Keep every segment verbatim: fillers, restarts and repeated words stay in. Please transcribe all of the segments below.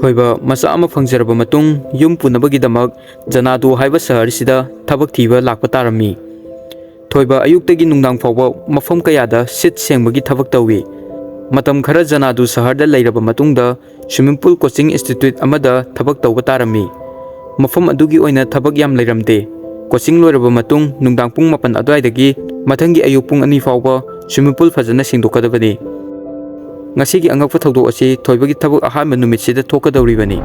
ꯊꯣꯏꯕ ꯃꯆꯥ ꯑꯃ ꯐꯪꯖꯔꯕ ꯃꯇꯨꯡ, ꯌꯨꯝ ꯄꯨꯅꯕꯒꯤꯗꯃꯛ ꯖꯅꯥꯗꯨ ꯍꯥꯏꯕ ꯁꯍꯔꯁꯤꯗ ꯊꯕꯛ ꯊꯤꯕ ꯂꯥꯛꯄ ꯇꯥꯔꯝꯃꯤ꯫ ꯊꯣꯏꯕ ꯑꯌꯨꯛꯇꯒꯤ ꯅꯨꯡꯗꯥꯡ ꯐꯥꯎꯕ ꯃꯐꯝ ꯀꯌꯥꯗ ꯁꯤꯠ ꯁꯦꯡꯕꯒꯤ ꯊꯕꯛ ꯇꯧꯏ꯫ ꯃꯇꯝ ꯈꯔ ꯖꯅꯥꯗꯨ ꯁꯍꯔꯗ ꯂꯩꯔꯕ ꯃꯇꯨꯡꯗ, swimming pool coaching institute ꯑꯃꯗ ꯊꯕꯛ ꯇꯧꯕ ꯇꯥꯔꯝꯃꯤ꯫ ꯃꯐꯝ ꯑꯗꯨꯒꯤ ꯑꯣꯏꯅ ꯊꯕꯛ ꯌꯥꯝ ꯂꯩꯔꯝꯗꯦ꯫ Coaching ꯂꯣꯏꯔꯕ ꯃꯇꯨꯡ, ꯅꯨꯡꯗꯥꯡ ꯄꯨꯡ ꯃꯥꯄꯟ ꯑꯗꯨꯋꯥꯏꯗꯒꯤ ꯃꯊꯪꯒꯤ ꯑꯌꯨꯛ ꯄꯨꯡ ꯑꯅꯤ ꯐꯥꯎꯕ swimming pool ꯐꯖꯅ ꯁꯦꯡꯗꯣꯛꯀꯗꯕꯅꯤ꯫ ꯉꯁꯤꯒꯤ ꯑꯉꯛꯄ ꯊꯧꯗꯣꯛ ꯑꯁꯤ ꯊꯣꯏꯕꯒꯤ ꯊꯕꯛ ꯑꯍꯥꯟꯕ ꯅꯨꯃꯤꯠꯁꯤꯗ ꯊꯣꯛꯀꯗꯧꯔꯤꯕꯅꯤ꯫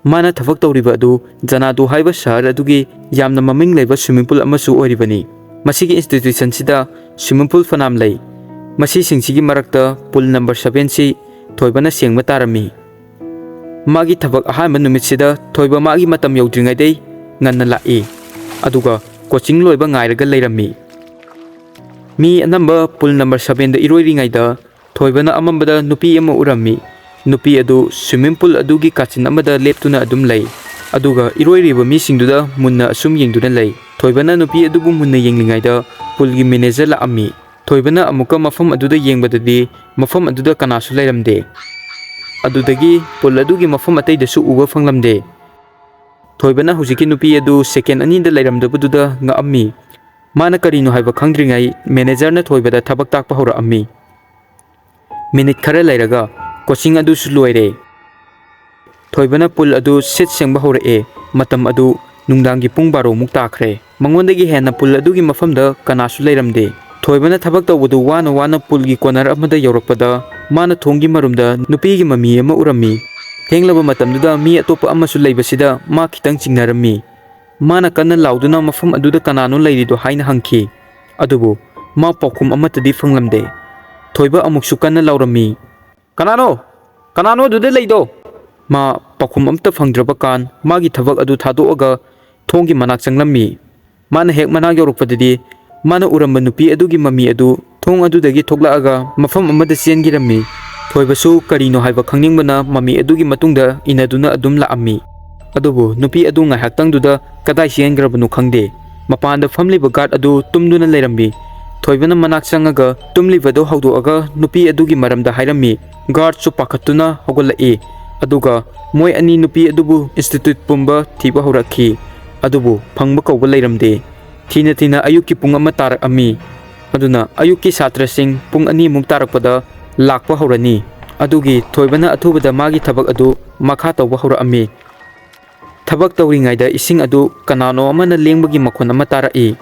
ꯃꯥꯅ ꯊꯕꯛ ꯇꯧꯔꯤꯕ ꯑꯗꯨ ꯖꯅꯥꯗꯨ ꯍꯥꯏꯕ ꯁꯍꯔ ꯑꯗꯨꯒꯤ ꯌꯥꯝꯅ ꯃꯃꯤꯡ ꯂꯩꯕ swimming pool ꯑꯃꯁꯨ ꯑꯣꯏꯔꯤꯕꯅꯤ꯫ ꯃꯁꯤꯒꯤ institutionꯁꯤꯗ swimming pool ꯐꯅꯥꯝ ꯂꯩ꯫ ꯃꯁꯤꯁꯤꯡꯁꯤꯒꯤ ꯃꯔꯛꯇ pool number sevenꯁꯤ ꯊꯣꯏꯕꯅ ꯁꯦꯡꯕ ꯇꯥꯔꯝꯃꯤ꯫ ꯃꯥꯒꯤ ꯊꯕꯛ ꯑꯍꯥꯟꯕ ꯅꯨꯃꯤꯠꯁꯤꯗ ꯊꯣꯏꯕ ꯃꯥꯒꯤ ꯃꯇꯝ ꯌꯧꯗ꯭ꯔꯤꯉꯩꯗꯩ ꯉꯟꯅ ꯂꯥꯛꯏ, ꯑꯗꯨꯒ coaching ꯂꯣꯏꯕ ꯉꯥꯏꯔꯒ ꯂꯩꯔꯝꯃꯤ꯫ ꯃꯤ ꯑꯅꯝꯕ pool number sevenꯗ ꯏꯔꯣꯏꯔꯤꯉꯩꯗ ꯊꯣꯏꯕꯅ ꯑꯃꯝꯕꯗ ꯅꯨꯄꯤ ꯑꯃ ꯎꯔꯝꯃꯤ꯫ ꯅꯨꯄꯤ ꯑꯗꯨ swimming pool ꯑꯗꯨꯒꯤ ꯀꯥꯆꯤꯟ ꯑꯃꯗ ꯂꯦꯞꯇꯨꯅ ꯑꯗꯨꯝ ꯂꯩ, ꯑꯗꯨꯒ ꯏꯔꯣꯏꯔꯤꯕ ꯃꯤꯁꯤꯡꯗꯨꯗ ꯃꯨꯟꯅ ꯑꯁꯨꯝ ꯌꯦꯡꯗꯨꯅ ꯂꯩ꯫ ꯊꯣꯏꯕꯅ ꯅꯨꯄꯤ ꯑꯗꯨꯕꯨ ꯃꯨꯟꯅ ꯌꯦꯡꯂꯤꯉꯩꯗ poolꯒꯤ manager ꯂꯥꯛꯑꯝꯃꯤ꯫ ꯊꯣꯏꯕꯅ ꯑꯃꯨꯛꯀ ꯃꯐꯝ ꯑꯗꯨꯗ ꯌꯦꯡꯕꯗꯗꯤ ꯃꯐꯝ ꯑꯗꯨꯗ ꯀꯅꯥꯁꯨ ꯂꯩꯔꯝꯗꯦ꯫ ꯑꯗꯨꯗꯒꯤ pool ꯑꯗꯨꯒꯤ ꯃꯐꯝ ꯑꯇꯩꯗꯁꯨ ꯎꯕ ꯐꯪꯂꯝꯗꯦ꯫ ꯊꯣꯏꯕꯅ ꯍꯧꯖꯤꯛꯀꯤ ꯅꯨꯄꯤ ꯑꯗꯨ second ꯑꯅꯤꯗ ꯂꯩꯔꯝꯗꯕꯗꯨꯗ ꯉꯛꯑꯝꯃꯤ꯫ ꯃꯥꯅ ꯀꯔꯤꯅꯣ ꯍꯥꯏꯕ ꯈꯪꯗ꯭ꯔꯤꯉꯩ managerꯅ ꯊꯣꯏꯕꯗ ꯊꯕꯛ ꯇꯥꯛꯄ ꯍꯧꯔꯛꯑꯝꯃꯤ꯫ Minute ꯈꯔ ꯂꯩꯔꯒ coaching ꯑꯗꯨꯁꯨ ꯂꯣꯏꯔꯦ꯫ ꯊꯣꯏꯕꯅ pool ꯑꯗꯨ ꯁꯤꯠ ꯁꯦꯡꯕ ꯍꯧꯔꯛꯑꯦ꯫ ꯃꯇꯝ ꯑꯗꯨ ꯅꯨꯡꯗꯥꯡꯒꯤ ꯄꯨꯡ ꯕꯥꯔꯣ ꯃꯨꯛ ꯇꯥꯈ꯭ꯔꯦ꯫ ꯃꯉꯣꯟꯗꯒꯤ ꯍꯦꯟꯅ pool ꯑꯗꯨꯒꯤ ꯃꯐꯝꯗ ꯀꯅꯥꯁꯨ ꯂꯩꯔꯝꯗꯦ꯫ ꯊꯣꯏꯕꯅ ꯊꯕꯛ ꯇꯧꯕꯗꯨ ꯋꯥꯅ ꯋꯥꯅ poolꯒꯤ corner ꯑꯃꯗ ꯌꯧꯔꯛꯄꯗ, ꯃꯥꯅ ꯊꯣꯡꯒꯤ ꯃꯔꯨꯝꯗ ꯅꯨꯄꯤꯒꯤ ꯃꯃꯤ ꯑꯃ ꯎꯔꯝꯃꯤ꯫ ꯊꯦꯡꯂꯕ ꯃꯇꯝꯗꯨꯗ ꯃꯤ ꯑꯇꯣꯞꯄ ꯑꯃꯁꯨ ꯂꯩꯕꯁꯤꯗ ꯃꯥ ꯈꯤꯇꯪ ꯆꯤꯡꯅꯔꯝꯃꯤ꯫ ꯃꯥꯅ ꯀꯟꯅ ꯂꯥꯎꯗꯨꯅ ꯃꯐꯝ ꯑꯗꯨꯗ ꯀꯅꯥꯅꯣ ꯂꯩꯔꯤꯗꯣ ꯍꯥꯏꯅ ꯍꯪꯈꯤ꯫ ꯑꯗꯨꯕꯨ ꯃꯥ ꯄꯥꯎꯈꯨꯝ ꯑꯃꯠꯇꯗꯤ ꯐꯪꯂꯝꯗꯦ꯫ ꯊꯣꯏꯕ ꯑꯃꯨꯛꯁꯨ ꯀꯟꯅ ꯂꯥꯎꯔꯝꯃꯤ, "ꯀꯅꯥꯅꯣ? ꯀꯅꯥꯅꯣ ꯑꯗꯨꯗ ꯂꯩꯗꯣ?" ꯃꯥ ꯄꯥꯎꯈꯨꯝ ꯑꯃꯠꯇ ꯐꯪꯗ꯭ꯔꯕ ꯀꯥꯟ, ꯃꯥꯒꯤ ꯊꯕꯛ ꯑꯗꯨ ꯊꯥꯗꯣꯛꯑꯒ ꯊꯣꯡꯒꯤ ꯃꯅꯥꯛ ꯆꯪꯂꯝꯃꯤ꯫ ꯃꯥꯅ ꯍꯦꯛ ꯃꯅꯥꯛ ꯌꯧꯔꯛꯄꯗꯗꯤ, ꯃꯥꯅ ꯎꯔꯝꯕ ꯅꯨꯄꯤ ꯑꯗꯨꯒꯤ ꯃꯃꯤ ꯑꯗꯨ ꯊꯣꯡ ꯑꯗꯨꯗꯒꯤ ꯊꯣꯛꯂꯛꯑꯒ ꯃꯐꯝ ꯑꯃꯗ ꯆꯦꯟꯈꯤꯔꯝꯃꯤ꯫ ꯊꯣꯏꯕꯁꯨ ꯀꯔꯤꯅꯣ ꯍꯥꯏꯕ ꯈꯪꯅꯤꯡꯕꯅ ꯃꯃꯤ ꯑꯗꯨꯒꯤ ꯃꯇꯨꯡꯗ ꯏꯟꯅꯗꯨꯅ ꯑꯗꯨꯝ ꯂꯥꯛꯑꯝꯃꯤ꯫ ꯑꯗꯨꯕꯨ ꯅꯨꯄꯤ ꯑꯗꯨ ꯉꯥꯏꯍꯥꯛꯇꯪꯗꯨꯗ ꯀꯗꯥꯏ ꯆꯦꯟꯈ꯭ꯔꯕꯅꯣ ꯈꯪꯗꯦ꯫ ꯃꯄꯥꯟꯗ ꯐꯝꯂꯤꯕ ꯒꯥꯔꯗ ꯑꯗꯨ ꯇꯨꯝꯗꯨꯅ ꯂꯩꯔꯝꯃꯤ꯫ ꯊꯣꯏꯕꯅ ꯃꯅꯥꯛ ꯆꯪꯉꯒ ꯇꯨꯝꯂꯤꯕꯗꯨ ꯍꯧꯗꯣꯛꯑꯒ ꯅꯨꯄꯤ ꯑꯗꯨꯒꯤ ꯃꯔꯝꯗ ꯍꯥꯏꯔꯝꯃꯤ꯫ ꯒꯥꯔꯗꯁꯨ ꯄꯥꯈꯠꯇꯨꯅ ꯍꯧꯒꯠꯂꯛꯏ꯫ ꯑꯗꯨꯒ ꯃꯣꯏ ꯑꯅꯤ ꯅꯨꯄꯤ ꯑꯗꯨꯕꯨ ꯏꯟꯁꯇꯤꯇ꯭ꯌꯨꯠ ꯄꯨꯝꯕ ꯊꯤꯕ ꯍꯧꯔꯛꯈꯤ꯫ ꯑꯗꯨꯕꯨ ꯐꯪꯕ ꯀꯧꯕ ꯂꯩꯔꯝꯗꯦ꯫ ꯊꯤꯅ ꯊꯤꯅ ꯑꯌꯨꯛꯀꯤ ꯄꯨꯡ ꯑꯃ ꯇꯥꯔꯛꯑꯝꯃꯤ꯫ ꯑꯗꯨꯅ ꯑꯌꯨꯛꯀꯤ ꯁꯥꯇ꯭ꯔꯁꯤꯡ ꯄꯨꯡ ꯑꯅꯤꯃꯨꯛ ꯇꯥꯔꯛꯄꯗ ꯂꯥꯛꯄ ꯍꯧꯔꯅꯤ꯫ ꯑꯗꯨꯒꯤ ꯊꯣꯏꯕꯅ ꯑꯊꯨꯕꯗ ꯃꯥꯒꯤ ꯊꯕꯛ ꯑꯗꯨ ꯃꯈꯥ ꯇꯧꯕ ꯍꯧꯔꯛꯑꯝꯃꯤ꯫ ꯊꯕꯛ ꯇꯧꯔꯤꯉꯩꯗ ꯏꯁꯤꯡ ꯑꯗꯨ ꯀꯅꯥꯅꯣ ꯑꯃꯅ ꯂꯦꯡꯕꯒꯤ ꯃꯈꯣꯟ ꯑꯃ ꯇꯥꯔꯛꯏ꯫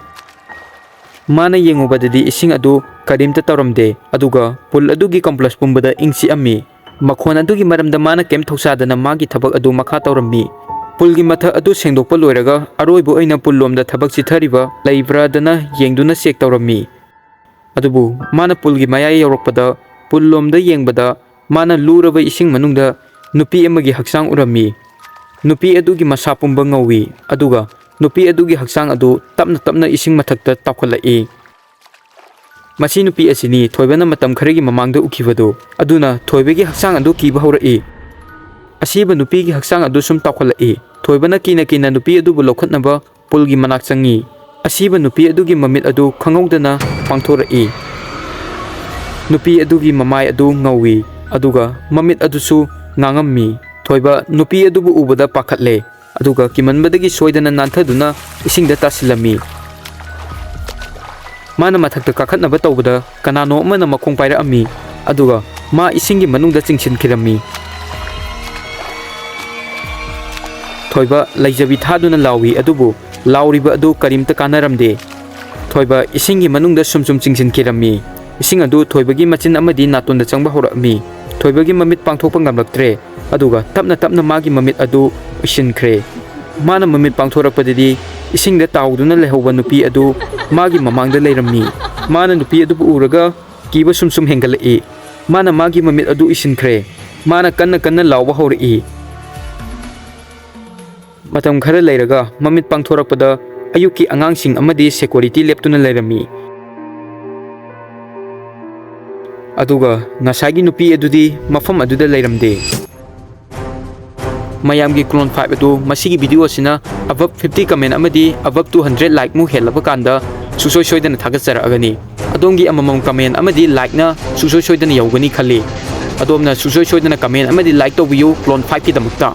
ꯃꯥꯅ ꯌꯦꯡꯉꯨꯕꯗꯗꯤ ꯏꯁꯤꯡ ꯑꯗꯨ ꯀꯔꯤꯝꯇ ꯇꯧꯔꯝꯗꯦ, ꯑꯗꯨꯒ ꯄꯨꯜ ꯑꯗꯨꯒꯤ ꯀꯣꯝꯄ꯭ꯂꯦꯛꯁ ꯄꯨꯝꯕꯗ ꯏꯪ ꯆꯤꯛꯑꯝꯃꯤ꯫ ꯃꯈꯣꯟ ꯑꯗꯨꯒꯤ ꯃꯔꯝꯗ ꯃꯥꯅ ꯀꯩꯝ ꯊꯧꯁꯥꯗꯅ ꯃꯥꯒꯤ ꯊꯕꯛ ꯑꯗꯨ ꯃꯈꯥ ꯇꯧꯔꯝꯃꯤ꯫ ꯄꯨꯜꯒꯤ ꯃꯊꯛ ꯑꯗꯨ ꯁꯦꯡꯗꯣꯛꯄ ꯂꯣꯏꯔꯒ ꯑꯔꯣꯏꯕ ꯑꯣꯏꯅ ꯄꯨꯜ ꯂꯣꯝꯗ ꯊꯕꯛ ꯆꯤꯊꯔꯤꯕ ꯂꯩꯕ꯭ꯔꯥꯗꯅ ꯌꯦꯡꯗꯨꯅ ꯆꯦꯛ ꯇꯧꯔꯝꯃꯤ꯫ ꯑꯗꯨꯕꯨ ꯃꯥꯅ ꯄꯨꯜꯒꯤ ꯃꯌꯥꯏ ꯌꯧꯔꯛꯄꯗ ꯄꯨꯜ ꯂꯣꯝꯗ ꯌꯦꯡꯕꯗ ꯃꯥꯅ ꯂꯨꯔꯕ ꯏꯁꯤꯡ ꯃꯅꯨꯡꯗ ꯅꯨꯄꯤ ꯑꯃꯒꯤ ꯍꯛꯆꯥꯡ ꯎꯔꯝꯃꯤ꯫ ꯅꯨꯄꯤ ꯑꯗꯨꯒꯤ ꯃꯁꯥ ꯄꯨꯝꯕ ꯉꯧꯏ, ꯑꯗꯨꯒ ꯅꯨꯄꯤ ꯑꯗꯨꯒꯤ ꯍꯛꯆꯥꯡ ꯑꯗꯨ ꯇꯞꯅ ꯇꯞꯅ ꯏꯁꯤꯡ ꯃꯊꯛꯇ ꯇꯥꯎꯈꯠꯂꯛꯏ꯫ ꯃꯁꯤ ꯅꯨꯄꯤ ꯑꯁꯤꯅꯤ ꯊꯣꯏꯕꯅ ꯃꯇꯝ ꯈꯔꯒꯤ ꯃꯃꯥꯡꯗ ꯎꯈꯤꯕꯗꯨ꯫ ꯑꯗꯨꯅ ꯊꯣꯏꯕꯒꯤ ꯍꯛꯆꯥꯡ ꯑꯗꯨ ꯀꯤꯕ ꯍꯧꯔꯛꯏ꯫ ꯑꯁꯤꯕ ꯅꯨꯄꯤꯒꯤ ꯍꯛꯆꯥꯡ ꯑꯗꯨ ꯁꯨꯝ ꯇꯥꯎꯈꯠꯂꯛꯏ꯫ ꯊꯣꯏꯕꯅ ꯀꯤꯅ ꯀꯤꯅ ꯅꯨꯄꯤ ꯑꯗꯨꯕꯨ ꯂꯧꯈꯠꯅꯕ ꯄꯨꯜꯒꯤ ꯃꯅꯥꯛ ꯆꯪꯉꯤ꯫ ꯑꯁꯤꯕ ꯅꯨꯄꯤ ꯑꯗꯨꯒꯤ ꯃꯃꯤꯠ ꯑꯗꯨ ꯈꯪꯍꯧꯗꯅ ꯄꯥꯡꯊꯣꯔꯛꯏ꯫ ꯅꯨꯄꯤ ꯑꯗꯨꯒꯤ ꯃꯃꯥꯏ ꯑꯗꯨ ꯉꯧꯏ, ꯑꯗꯨꯒ ꯃꯃꯤꯠ ꯑꯗꯨꯁꯨ ꯉꯥꯡꯉꯝꯃꯤ꯫ ꯊꯣꯏꯕ ꯅꯨꯄꯤ ꯑꯗꯨꯕꯨ ꯎꯕꯗ ꯄꯥꯈꯠꯂꯦ, ꯑꯗꯨꯒ ꯀꯤꯃꯟꯕꯗꯒꯤ ꯁꯣꯏꯗꯅ ꯅꯥꯟꯊꯗꯨꯅ ꯏꯁꯤꯡꯗ ꯇꯥꯁꯤꯜꯂꯝꯃꯤ꯫ ꯃꯥꯅ ꯃꯊꯛꯇ ꯀꯥꯈꯠꯅꯕ ꯇꯧꯕꯗ ꯀꯅꯥꯅꯣ ꯑꯃꯅ ꯃꯈꯣꯡ ꯄꯥꯏꯔꯛꯑꯝꯃꯤ, ꯑꯗꯨꯒ ꯃꯥ ꯏꯁꯤꯡꯒꯤ ꯃꯅꯨꯡꯗ ꯆꯤꯡꯁꯤꯟꯈꯤꯔꯝꯃꯤ꯫ ꯊꯣꯏꯕ ꯂꯩꯖꯕꯤ ꯊꯥꯗꯨꯅ ꯂꯥꯎꯏ, ꯑꯗꯨꯕꯨ ꯂꯥꯎꯔꯤꯕ ꯑꯗꯨ ꯀꯔꯤꯝꯇ ꯀꯥꯟꯅꯔꯝꯗꯦ꯫ ꯊꯣꯏꯕ ꯏꯁꯤꯡꯒꯤ ꯃꯅꯨꯡꯗ ꯁꯨꯝ ꯁꯨꯝ ꯆꯤꯡꯁꯤꯟꯈꯤꯔꯝꯃꯤ꯫ ꯏꯁꯤꯡ ꯑꯗꯨ ꯊꯣꯏꯕꯒꯤ ꯃꯆꯤꯟ ꯑꯃꯗꯤ ꯅꯥꯇꯣꯟꯗ ꯆꯪꯕ ꯍꯧꯔꯛꯑꯝꯃꯤ꯫ ꯊꯣꯏꯕꯒꯤ ꯃꯃꯤꯠ ꯄꯥꯡꯊꯣꯛꯄ ꯉꯝꯂꯛꯇ꯭ꯔꯦ, ꯑꯗꯨꯒ ꯇꯞꯅ ꯇꯞꯅ ꯃꯥꯒꯤ ꯃꯃꯤꯠ ꯑꯗꯨ ꯎꯏꯁꯤꯟꯈ꯭ꯔꯦ꯫ ꯃꯥꯅ ꯃꯃꯤꯠ ꯄꯥꯡꯊꯣꯔꯛꯄꯗꯗꯤ ꯏꯁꯤꯡꯗ ꯇꯥꯎꯗꯨꯅ ꯂꯩꯍꯧꯕ ꯅꯨꯄꯤ ꯑꯗꯨ ꯃꯥꯒꯤ ꯃꯃꯥꯡꯗ ꯂꯩꯔꯝꯃꯤ꯫ ꯃꯥꯅ ꯅꯨꯄꯤ ꯑꯗꯨꯕꯨ ꯎꯔꯒ ꯀꯤꯕ ꯁꯨꯝ ꯁꯨꯝ ꯍꯦꯟꯒꯠꯂꯛꯏ꯫ ꯃꯥꯅ ꯃꯥꯒꯤ ꯃꯃꯤꯠ ꯑꯗꯨ ꯎꯏꯁꯤꯟꯈ꯭ꯔꯦ꯫ ꯃꯥꯅ ꯀꯟꯅ ꯀꯟꯅ ꯂꯥꯎꯕ ꯍꯧꯔꯛꯏ꯫ ꯃꯇꯝ ꯈꯔ ꯂꯩꯔꯒ ꯃꯃꯤꯠ ꯄꯥꯡꯊꯣꯔꯛꯄꯗ ꯑꯌꯨꯛꯀꯤ ꯑꯉꯥꯡꯁꯤꯡ ꯑꯃꯗꯤ ꯁꯦꯀ꯭ꯌꯨꯔꯤꯇꯤ ꯂꯦꯞꯇꯨꯅ ꯂꯩꯔꯝꯃꯤ꯫ ꯑꯗꯨꯒ ꯉꯁꯥꯏꯒꯤ ꯅꯨꯄꯤ ꯑꯗꯨꯗꯤ ꯃꯐꯝ ꯑꯗꯨꯗ ꯂꯩꯔꯝꯗꯦ꯫ ꯃꯌꯥꯝꯒꯤ clone five ꯑꯗꯨ ꯃꯁꯤꯒꯤ video ꯑꯁꯤꯅ above fifty comment ꯑꯃꯗꯤ above two hundred like ꯃꯨꯛ ꯍꯦꯜꯂꯕ ꯀꯥꯟꯗ ꯁꯨꯡꯁꯣꯏ ꯁꯣꯏꯗꯅ ꯊꯥꯒꯠꯆꯔꯛꯑꯒꯅꯤ꯫ ꯑꯗꯣꯝꯒꯤ ꯑꯃꯃꯝ comment ꯑꯃꯗꯤ like ꯅ ꯁꯨꯡꯁꯣꯏ ꯁꯣꯏꯗꯅ ꯌꯧꯒꯅꯤ ꯈꯜꯂꯤ꯫ ꯑꯗꯣꯝꯅ ꯁꯨꯡꯁꯣꯏ ꯁꯣꯏꯗꯅ comment ꯑꯃꯗꯤ like ꯇꯧꯕꯤꯌꯨ clone five ꯀꯤꯗꯃꯛꯇ꯫